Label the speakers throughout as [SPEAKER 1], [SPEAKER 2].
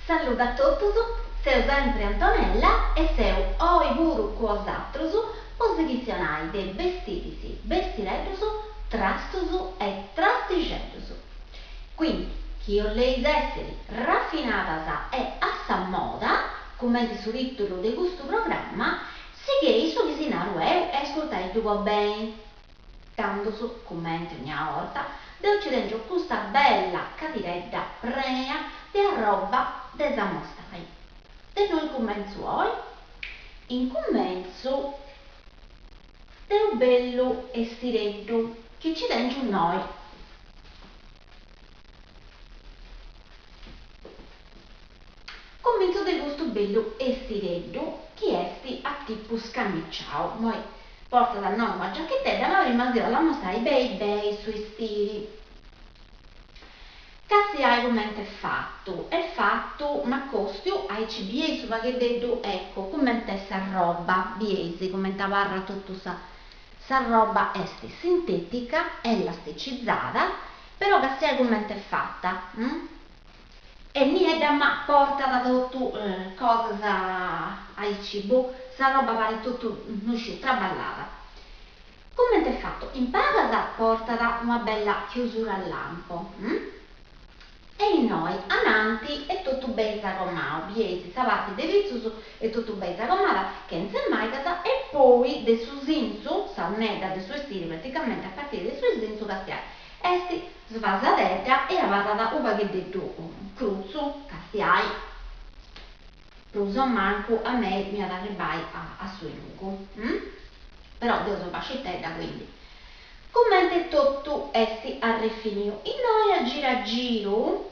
[SPEAKER 1] Salludu a totus, seu sempri Antonella e seu oi puru cun osatrus po si chistionai de bestiris, bestireddus, trastus e trastixeddus. Quindi, chi 'olleis essiri rafinadas e a sa moda, cumenti su titulu de custu programma, sighei su chi si naru eu e ascurtaiddu po beni. Tandus, cumenti ogna 'orta, deu ci tengiu custa bella cadiredda prena de arroba de s'amostai. De innui cumentzu oi? Incumentzu de u bellu 'estireddu chi ci tengiu innoi. Cumentzu de custu bellu 'estireddu chi est a tipu scamiciau, immoi portat innoi una giachitedda ma prima si 'ollu amostai beni beni su 'estiri. Castiai cumenti est fatu, est fatu m'acostiu aici bieis u pagheddeddu eccu cument'est s'arroba, bieis cumenti abarrat totu sa S'arroba est sintetica, elasticizada, però castiai cumenti est fata, est niedda ma portat totu cosas aici, boh, s'arroba parit totu, no sciu, traballada. Cumenti est fatu? In palas portat una bella chiusura a lampo, E innoi ananti est totu beni sagomau, bieis sa parti de pitzus est totu beni sagomada, chentze maigas e poi de su sintzu, sa 'unnedda de su 'estiri praticamenti a partiri de su sintzu castiai, est svasadedda e abarrat u' pagheddeddu crutzu, castiai, prus o mancu a mei m'iat arribbai a su 'enugu, però deu seu bascitedda quindi Cumenti totu est arrefiniu. Innoi a giru a giru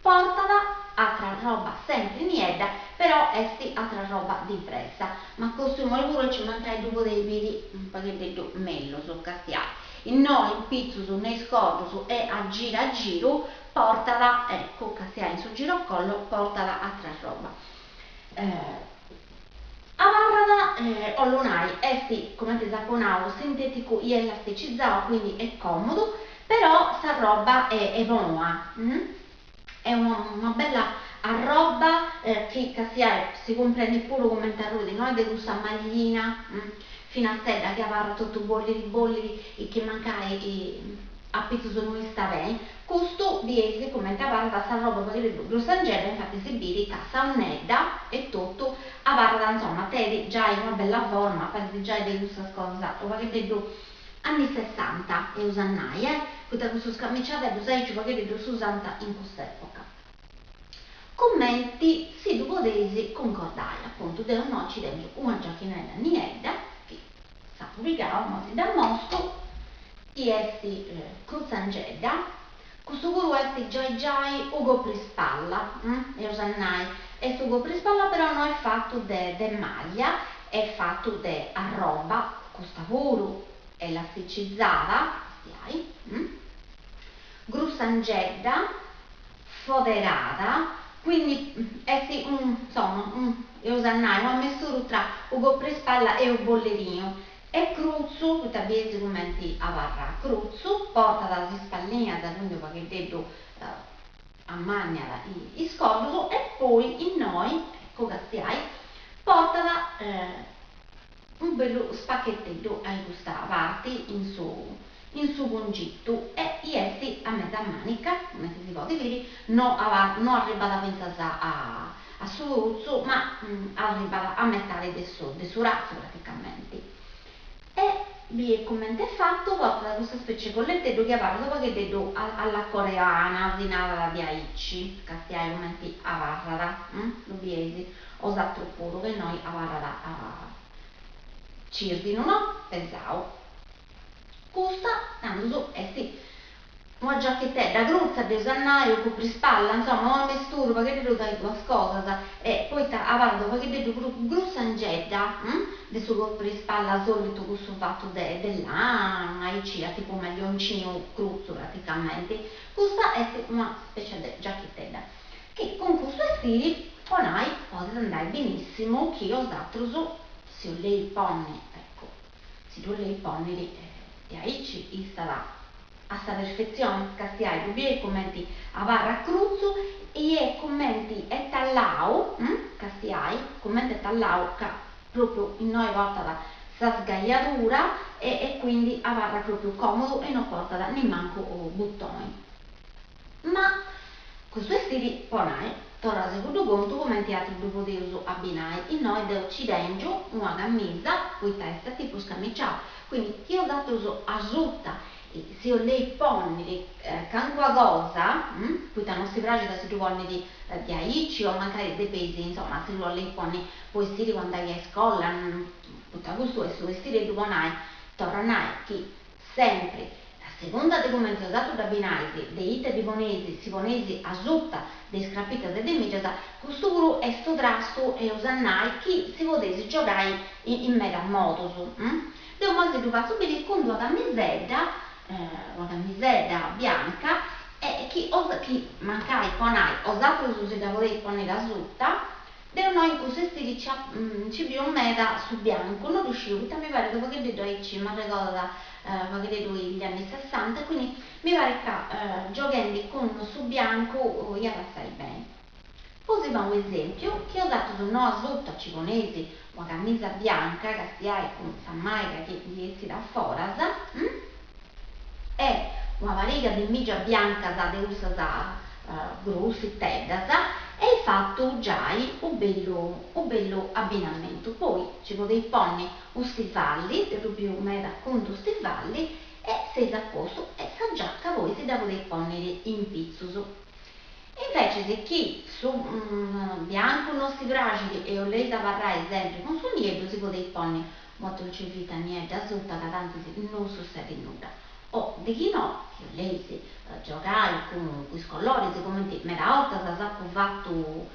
[SPEAKER 1] portat atra roba sempri niedda, però est atra roba divressa. M'acostu immoi puru aici mancai ddu podeis biri unu pagheddeddu mellus, castiai. Innoi in pitzus ne is coddus e a giru a giru portat, eccu, castiai in su girocollo portat atra roba. Abarrat, 'ollu nai, est, cumenti s'apu nau, sinteticu i elasticizau, quindi est comodu, però s'arroba est bona, est una bella arroba chi, castiai, si cumprendit puru cumenti arruit, no est de cussa maglina finastedda chi abarrat totu bolliri bolliri e chi mancai apitzus no istat beni, Custu bieis cumenti abarrat s'arroba u pagheddu grussangedda, infati si biri ca sa 'unnedda e totu abarrat insoma tenit giai una bella forma, parit giai de cussas cosas u pagheddeddu anni sessanta eus a nai eh, poita cussus camiciadeddus aici u pagheddeddu s'usant in cuss'epoca. Cumenti si ddu podeis cuncordai, apuntu deu innoi nci tengiu una giachinedda niedda chi s'apu pigau, immoi si dd'ammostu, chi est crutzangedda, custu puru est giai giai u coprispalla, eus a nai, est u coprispalla però no est fatu de de maglia, est fatu de arroba, custa puru elasticizada, castiai, grussangedda, foderada, quindi est insoma, eus a nai, u ammesturu tra u coprispalla e u bollerinu Est crutzu, poita bieis cumenti abarrat crutzu, portat is spallinas, quindi u pagheddeddu ammanniat is coddus e poi innoi, eccu castiai, portat unu bellu spacchetteddu a custa parti in su in su cungitu e i est a mesa manica, cumenti si podit biri, no no arribat fintzas a a su cutzu ma arribat a metadi de su de su bratzu praticamenti. E bie cumenti est fatu, portat custa specie 'e colletteddu chi abarrat u pagheddeddu alla coreana, si narat diaici, castiai cumenti abarrat, ddu bieis, 'osatrus puru, ca innoi abarrat cirdinu, no? Pesau. Custa, tandus, est una giachetedda crutza, dd'eus a nai, o coprispalla, insoma, unu ammesturu pagheddeddu tra is duas cosas, e poita abarrat u' pagheddeddu prus grussangedda de su coprispalla solitu cussu fatu de de lana, aici a tipu maglioncinu crutzu praticamenti, custa est una specia de giachetedda chi cun custu 'estiri po nai podit andai benissimu chi 'osatrus si 'olleis ponni, eccu, Si ddu 'olleis pònniri diaici istat. a sa perfetzioni, castiai ddu bieis cumenti abarrat crutzu e cumenti est tallau, castiai cumenti est tallau ca propriu innoi portat sa sgaiadura e e quindi abarrat propriu comodu e no portat nimancu butoni. Ma custu 'estiri po nai, torraus a cuddu contu cumenti atru ddu podeus abbinai, innoi deu nci tengiu una camisa poita est a tipu scamiciau, quindi chi 'osatrus asuta si 'olleis ponniri calincuna cosa, poita no si praxit a si ddu ponniri diaici o mancai depeis, insoma, si ddu 'olleis ponni po 'essiri po andai a iscola, poita custu est unu 'estireddu po nai, torru a nai chi Sempri, a segunda de cumenti 'osatrus dd'abbinais, de ite ddi poneis, si poneis asuta de is crapitas e de is mìgias, custu puru est unu trastu, eus a nai, chi si podeis giogai in meda modus. Deu immoi si ddu fatzu biri cun d'una camisedda, una camisedda bianca, e chi chi mancai po nai 'osatrus si dda podeis ponniri asuta, Deu no in custu 'estiri nci biu meda su biancu, no ddu sciu, poita mi parit unu pagheddeddu aici, m'arregodat unu pagheddeddu gli anni sessanta e quindi mi parit ca gioghendi cun su biancu iat a stai beni. Po si fai unu esempiu, chi 'osatrus no asuta ci poneis una camisa bianca, castiai cun sa maiga chi ndi essit a foras, e una pariga de mìgias biancas de cussas grussiteddas e eis fatu giai u' bellu u' bellu abbinamentu, poi ci podeis ponni u' stivalli, deu ddu biu meda cun d'u' stivalli e seis a postu e sa giacca poi si dda podeis ponniri in pitzus. Invecis chi su biancu no si praxit e 'oleis abarrai sempri cun su nieddu si podeis ponni Una dolce vita niedda asuta ca tantis no sussedit nudda. O de chi no, chi 'oleis giogai cun is coloris, cumenti meda 'ortas s'apu fatu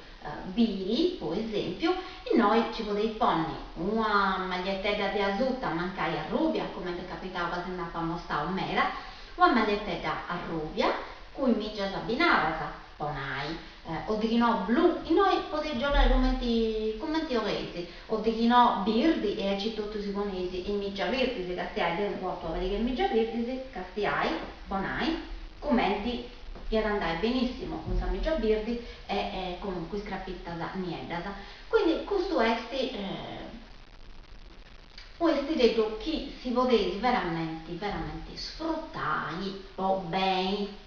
[SPEAKER 1] biri, po esempiu, innoi ci podeis ponni una magliettedda de asuta, mancai arrubia, cumenti est capitau ca si nd'apu amostau meda, una magliettedda arrubia cun is mìgias abbinadas, po nai, o deghinò blu, innoi podeis giogai cumenti cumenti 'oleis, o deghinò birdi e aici totu si poneis is mìgias birdis, castiai, deu ndi portu una pariga 'e mìgias birdis, castiai, po nai, cumenti iat andai benissimu cun sa mìgia birdi e cun is crapitas nieddas. Quindi custu est u' 'estireddu chi si podeis veramenti veramenti sfrutai po beni.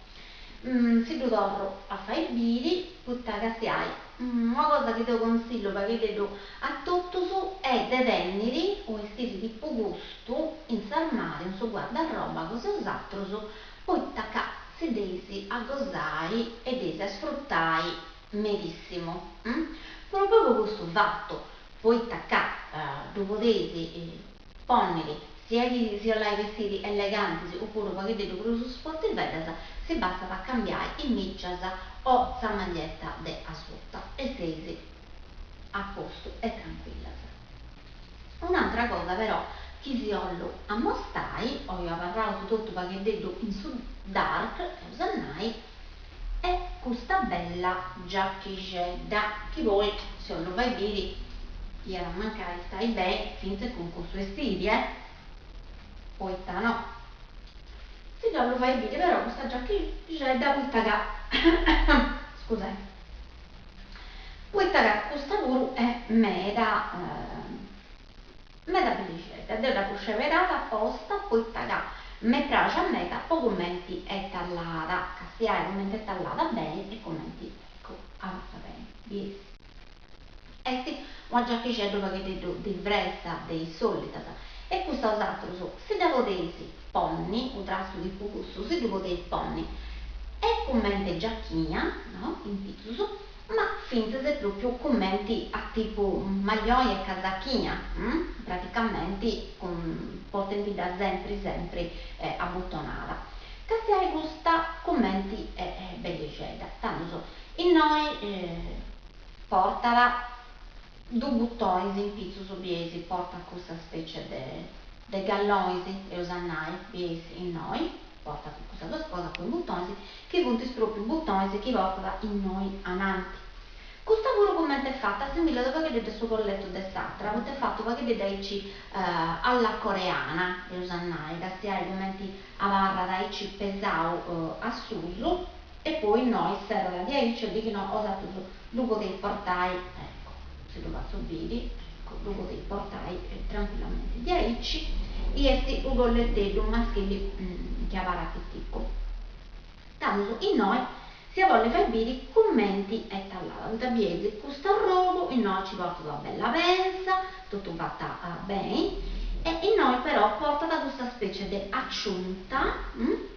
[SPEAKER 1] Si ddu torru a fai biri, poita castiai, una cosa chi deu consillu pagheddeddu a totus est de tenniri u' 'estiri tipu custu in s'armariu, in su guardarroba cosa 'e 'osatrus, poita ca si dd'eis a gosai e dd'eis a sfrutai medissimu, propriu po custu fatu, poita ca ddu podeis pònniri, siat chi si 'ollais bestiri elegantis opuru pagheddeddu prus sportiveddas, si bastat a cambiai is mìgias o sa maglietta de asuta e seis a postu e trancuillas. Un'antra cosa però chi si 'ollu ammostai, oi abarraus totu pagheddeddu in su dark, eus a nai, est custa bella giachixedda chi poi si 'ollu fai biri iat a mancai stai beni fintzas cun custu 'estiri eh, poita no. Si dda 'ollu fai biri però custa giachixedda poita ca scusai poita ca custa puru est meda Meda bellixedda, deu dd'apu sceberada aposta poita ca m'est praxia meda po cumenti est tallada, castiai cumenti est tallada beni e cumenti, eccu, abarrat beni, bieis. Est una giachixedda unu pagheddeddu diversa de is solitas e custa 'osatrus si dda podeis ponni, unu trastu tipu cussu, si ddu podeis ponni e cumenti giachina, no, in pitzus, ma fintzas e propriu cumenti a tipu maglioni e casachina, praticamenti cun portendidda sempri sempri abutonada. Castiai custa cumenti est bellixedda. Tandus innoi portat dus butonis in pitzus, bieis, portat custa specie de de gallonis, eus a nai, bieis innoi. Portat custas duas cosas cun is butonis chi funt is proprius butonis chi portat innoi ananti. Custa puru cumenti est fata assimbillat u' pagheddeddu a su collettu de s'atra, poita est fatu u' pagheddeddu aici alla coreana, eus a nai, castiai cumenti abarrat aici pesau a susu e poi innoi serrat diaici o dighinò 'osatrus ddu podeis portai, ecco, si ddu fatzu biri, ecco, ddu podeis portai trancuillamenti diaici, i est u' colleteddu maschili chi abarrat piticu. Tandus innoi s'ia bolli fai biri cumenti est tallada, poita bieis custu arrogu innoi ci portat una bella pensa, totu fata beni, e innoi però portat custa specie de aciunta,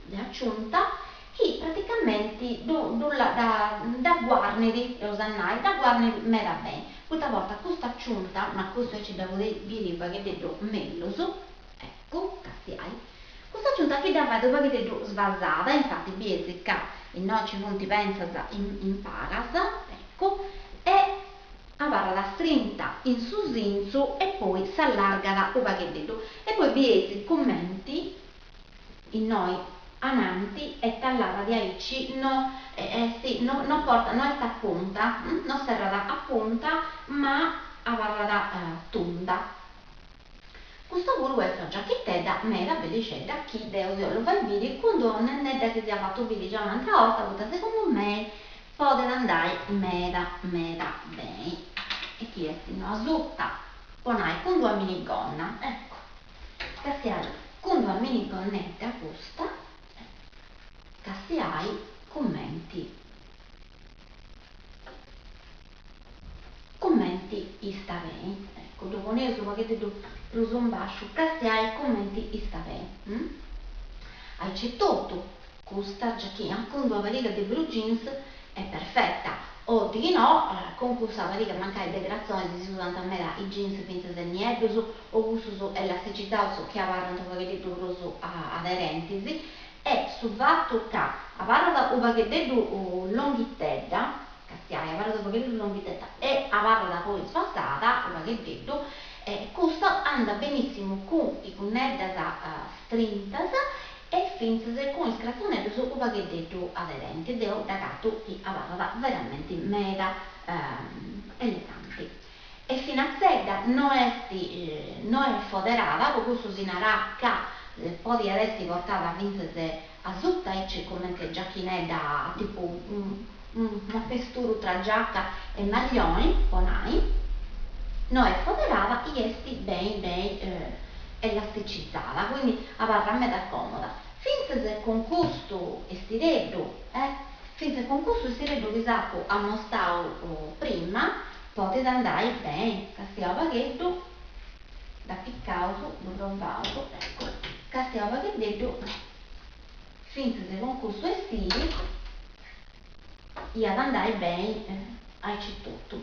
[SPEAKER 1] de aciunta, chi praticamenti ddu ddu dda guarnit, eus a nai, dda guarnit meda beni, poita portat custa aciunta, ma custu aici dda podeis biri u' pagheddeddu mellus, eccu, castiai, Custa aciunta chi dda fait u' paghiteddu svasada, infati bieis ca innoi ci funt pensas in palas, eccu, e abarrat strinta in su sintzu e poi s'allargat u' pagheddeddu. E poi bieis cumenti innoi ananti est tallada diaici, no est no no portat no est a punta, no serrat a punta, ma abarrat tunda. Custa puru est una giachitedda meda bellixedda chi deu si 'ollu fai biri cun d'una nennedda chi s'ia fatu biri giai un'antra 'orta poita segundu mei podit andai meda meda beni e chi est innoi asuta po nai cun d'una minigonna eccu castiai cun d'una minigonnedda custa castiai cumenti Cumenti istat beni. Eccu, ddu poneus u' pagheddeddu prus in basciu, castiai cumenti istat beni. Aici etotu, custa giachina cun d'una pariga de blue jeans est perfetta, o dighinò cun cussa pariga mancai de cratzonis si usant meda is jeans fintzas nieddus o cussus elasticizaus chi abarrant u' pagheddeddu prus aderentis, e su fatu ca abarrat u' pagheddeddu longhitedda, Castiai, abarrat u' pagheddeddu longhitedda e abarrat poi svasada u' pagheddeddu e custa andat benissimu cun is gunneddas strintas e fintzas cun is cratzoneddus u' pagheddeddu aderenti, deu dd'agatu chi abarrat veramenti meda eleganti. Est finatzedda, no est no est foderada, po cussu si narat ca podiat essi portada fintzas asuta aici cumenti giachinedda tipu un'ammesturu tra giaca e maglioni, po nai, no est foderada i est beni beni elasticizada, quindi abarrat meda comoda. Fintzas cun custu 'estireddu, eh, fintzas cun custu 'estireddu chi s'apu ammostau prima, podit andai beni, castiau u' pagheddu, dd'apicaus, ddu provaus, eccu, castiau u' pagheddeddu, fintzas cun custu 'estiri iat andai beni aici totu.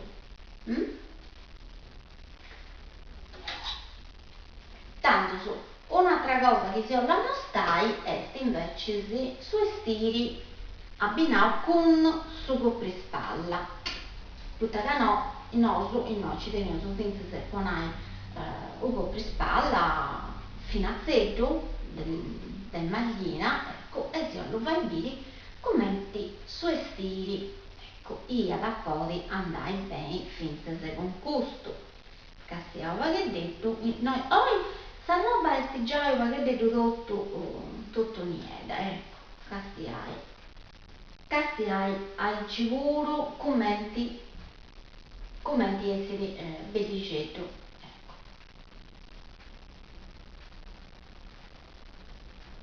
[SPEAKER 1] Tandus, un'atra cosa chi si 'ollu ammostai est invecis su 'estiri abbinau cun su coprispalla, poita ca no, nosu innoi ci teneus fintzas po nai u' coprispalla finatzeddu de maglina, eccu, e si 'ollu fai biri cumenti su 'estiri, eccu, iat a podi andai beni fintzas cun custu. Castiau u' pagheddeddu, innoi, oi sa roba est giai u' pagheddeddu totu totu niedda, eccu, castiai, castiai aici puru cumenti cumenti essit bellixeddu, eccu.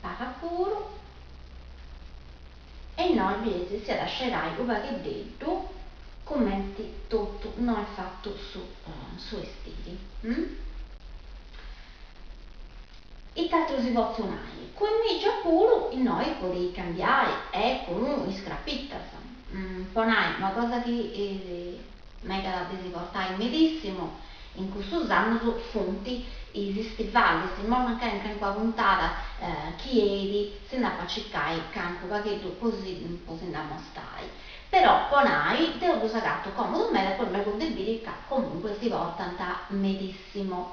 [SPEAKER 1] Pagat puru e innoi bieis s'iat a scerai u' pagheddeddu cumenti totu no est fatu su su 'estiri. Ita atru si potzu nai? Cun mìgia puru innoi podit cambiai e cun is crapitas. Po nai una cosa chi megat de si portai medissimu in custus annus funt is stivalis, immoi mancai in calincuna puntada chi 'enit si nd'apu a circai cancu pagheddu po si po si nd'amostai. Però po nai deu ddus agatu comodus meda e poi megu de biri ca comunque si portant medissimu.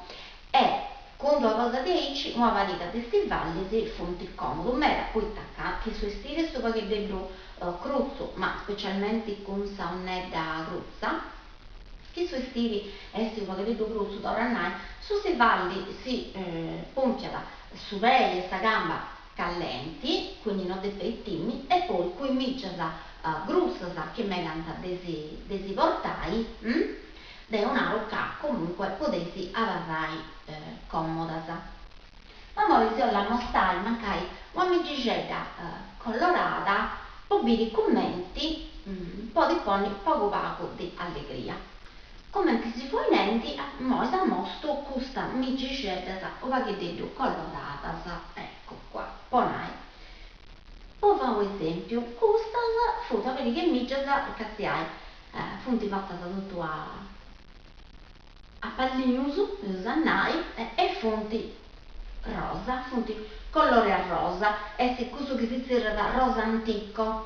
[SPEAKER 1] E. Cun d'una cosa de aici una pariga de stivallis funt comodus meda, poita ca chi su 'estiri est unu pagheddeddu crutzu, ma specialmenti cun sa 'unnedda crutza, chi su 'estiri est unu pagheddeddu crutzu, torru a nai, su stivalli si pompiat su pei e sa camba callenti, quindi no depeis timmi, e poi cun is mìgias grussas chi megant de si de si portai, Deu naru ca comunque podeis abarrai còmodas. Ma immoi si 'ollu ammostai mancai una migixedda colorada po biri cumenti podit ponni pagu pagu de allegria. Cumenti si fui nendi immoi s'ammostu custas migixeddas u' pagheddeddu coloradas, ecco qua, po nai. Po fai u' esempiu, custas funt una pariga 'e mìgias, castiai, funt fatas totu a a pallinus, eus a nai, e funt rosa, funt colori arrosa, est cussu chi si zerriat rosa antico,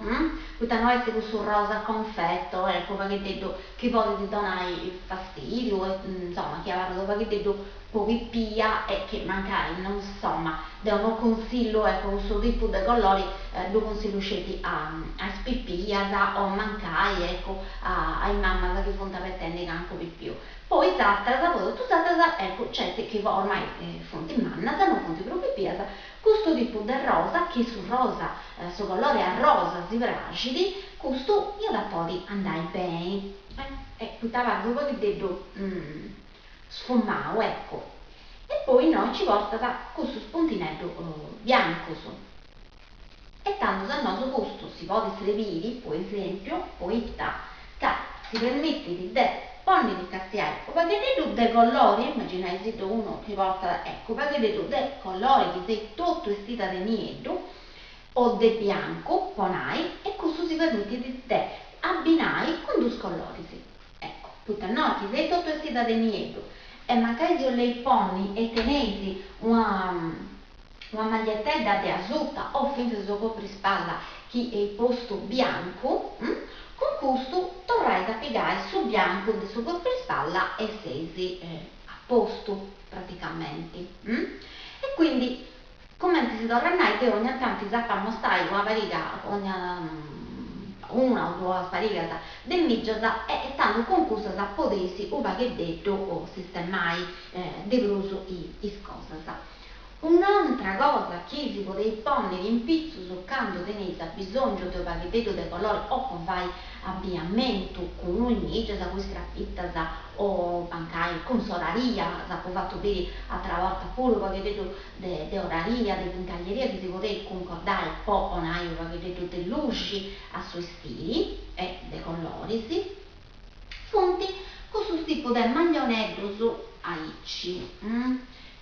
[SPEAKER 1] poita no est cussu rosa confetto, ecco, u' pagheddeddu chi podit donai fastidiu e insoma chi abarrat u' pagheddeddu po pipia e chi mancai no insoma deu no consillu ecco cussu tipu de colori ddu consillu sceti a a is pipias o mancai ecco a is mamas chi funt abetendi cancu pipiu. Po is atras po totus is atras ecco nc'est chi ormai funt mannas no funt prus pipias custu tipu de rosa chi su rosa su colori arrosa si praxit custu iat a podi andai beni e poita abarrat unu pagheddeddu sfumau, eccu. E poi innoi ci portat cussus puntineddus biancus. E tandus a nosu custu si podit srebiri, po esempiu, poita ca si permitit de ponniri castiai u' pagheddeddu de colori, immaginaisiddu unu chi portat, eccu, u' pagheddeddu de colori chi seis totu 'estida de nieddu o de biancu, po nai, e custu si permitit de abbinai cun dus coloris. Ecco, poita no, chi seis totu 'estida de nieddu e mancai si 'olleis ponni e teneis una una magliettedda de asuta o fintzas su coprispalla chi eis postu biancu, cun custu torrais a pigai su biancu de su coprispalla e seis a postu praticamenti. E quindi Cumenti si torru a nai, deu ogna tanti s'apu a ammostai una pariga, ogna una o duas parigas de mìgias e tandu cun cussas podeis u' pagheddeddu sistemai de prus is cosas. Un'antra cosa chi si podeis ponniri in pitzus candu teneis abisongiu de u' pagheddeddu de colori o po fai abbiamentu cun is mìgias, cun is crapitas o mancai cun s'oraria, s'apu fatu biri atra borta puru u' pagheddeddu de de oraria, de chincaglieria chi si podeit cuncordai po 'onai u' pagheddeddu de luxi a su 'estiri e de coloris, funt cussus tipu de maglioneddus aici,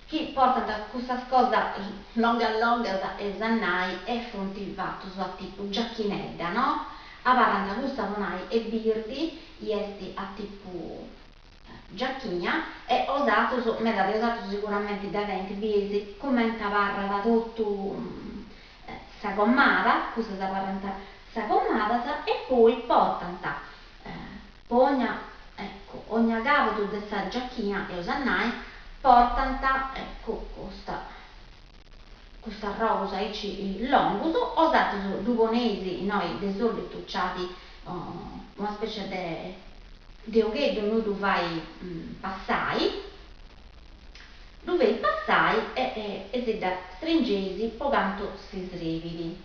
[SPEAKER 1] chi portant cussas cosas longas longas eus a nai e funt fatus a tipu giachinedda, no? Abarrant custa po nai est birdi i est a tipu giachina e 'osatrus, meda de 'osatrus siguramenti dda tenint, bieis cumenti abarrat totu sagomada, custas abarrant sagomadas e poi portant po ogna, eccu, ogna càbudu de sa giachina, eus a nai, portant, eccu, custa custus arrogus aici longus, 'osatrus ddu poneis innoi de solitu nc'at una specie de de ogheddu innui ddu fait passai, ddu feis passai e e si dda stringeis po cantu si srebit.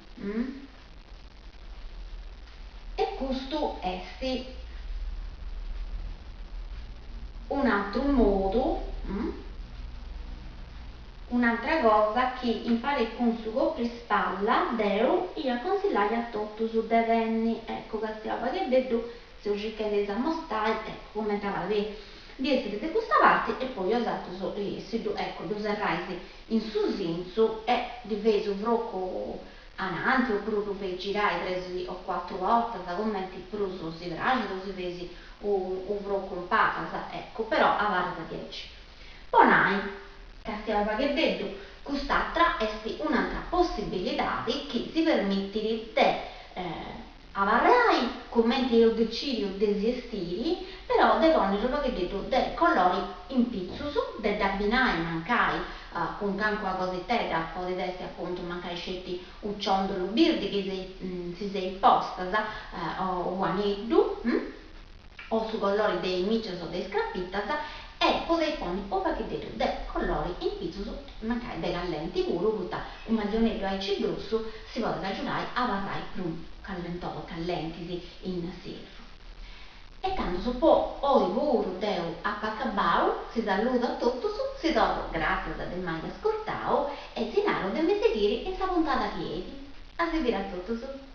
[SPEAKER 1] E custu est un'atru modu, un'atra cosa chi impari cun su coprispalla deu ia consillai a totus de tenni, eccu castiau u' pagheddeddu, seu circhendi de s'ammostai, eccu cumenti abarrat, ndi essit de custa parti e poi 'osatrus si ddu, eccu, ddu serrais in su sintzu e ddi feis u' frocu ananti opuru ddu feis girai tres o cuatru bortas, cumenti prus si praxit o si feis u' frocu in palas, eccu, però abarrat diaici. Po nai, castiau u' pagheddeddu, cust'atra est un'antra possibilidadi chi si permitit de abarrai cumenti eus decìdiu de si 'estiri, però de ponniri u' pagheddeddu de colori in pitzus, de dd'abbinai mancai. cun calincuna cositedda, podit essi apuntu mancai sceti u' ciondolu birdi chi si seis postas, o u' aneddu, o su colori de is micias o de is crapitas, e podeis ponni u' paghiteddu de colori in pitzus, mancai de callenti puru, poita u' maglioneddu aici grussu si podit agiudai a abarrai prus callento callentis in s'ierru. E tandus po oi puru deu apu acabau, si saludu a totus, si torru gràtzias de m'ai ascurtau e si naru de mi sighiri in sa puntada chi 'enit. A si biri a totus!